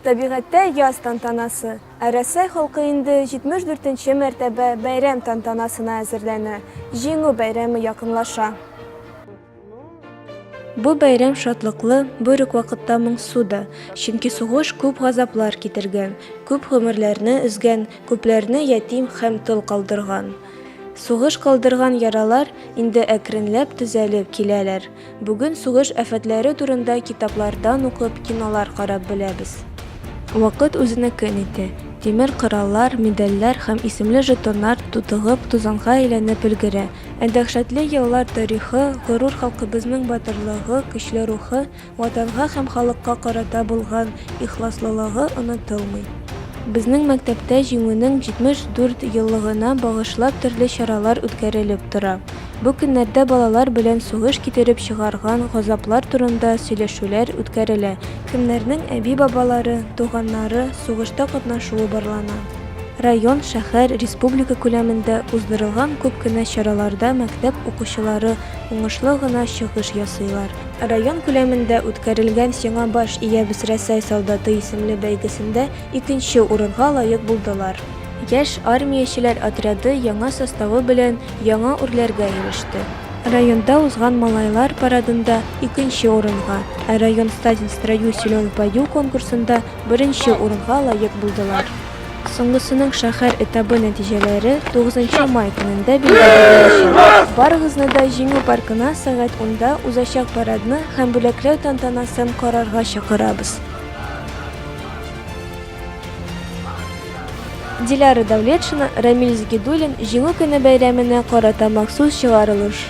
Табигатьтә яз тантанасы. Ә Рәсәй халкы инде 74 нче мәртәбә бәйрәм тантанасына әзерләнә. Җиңү бәйрәме якынлаша. Бу бәйрәм шатлыклы, бер үк вакытта моңсу да, чөнки сугыш күп газаплар китергән, күп гомерләрне өзгән, күпләрне ятим һәм тол калдырган. Сугыш калдырган яралар инде әкренләп төзәлеп киләләр. Бүген сугыш афәтләре турында китаплардан укып, кинолар карап беләбез. Вакыт үзенекен итә. Тимер кораллар, медальләр һәм исемле жетоннар тутыгып, тузанга әйләнеп өлгерә. Ә дәһшәтле еллар тарихы, горур халкыбызның батырлыгы, көчле рухы, Ватанга һәм халыкка карата булган ихласлылыгы онытылмый. Безнең мәктәптә Җиңүнең 74 еллыгына багышлап төрле чаралар үткәрелеп тора. Бу көннәрдә балалар белән сугыш китереп чыгарган газаплар турында сөйләшүләр үткәрелә, кемнәрнең әби-бабалары, туганнары сугышта катнашуы барлана. Район, шәһәр, республика күләмендә уздырылган күп кенә чараларда мәктәп укучылары уңышлы гына чыгыш ясыйлар. Район күләмендә үткәрелгән Сиңа баш иябез Рәсәй солдаты исемле бәйгесендә икенче урынга лаек булдылар. Яшь армиячеләр отряды яңа составы белән яңа үрләргә иреште. Районда узган малайлар парадында икенче урынга, ә район Стать в строю, силен в бою конкурсында беренче урынга лаек булдылар. Соңгысының шәһәр этабы нәтиҗәләре тугызынчы май көнендә билгеле булачак. Барыгызны да Җиңү паркына сәгать унда узачак парадны һәм бүләкләү тантанасын карарга чакырабыз. Диляра Давлетшина, Рамил Загидуллин, Җиңү көне бәйрәменә карата махсус чыгарылыш.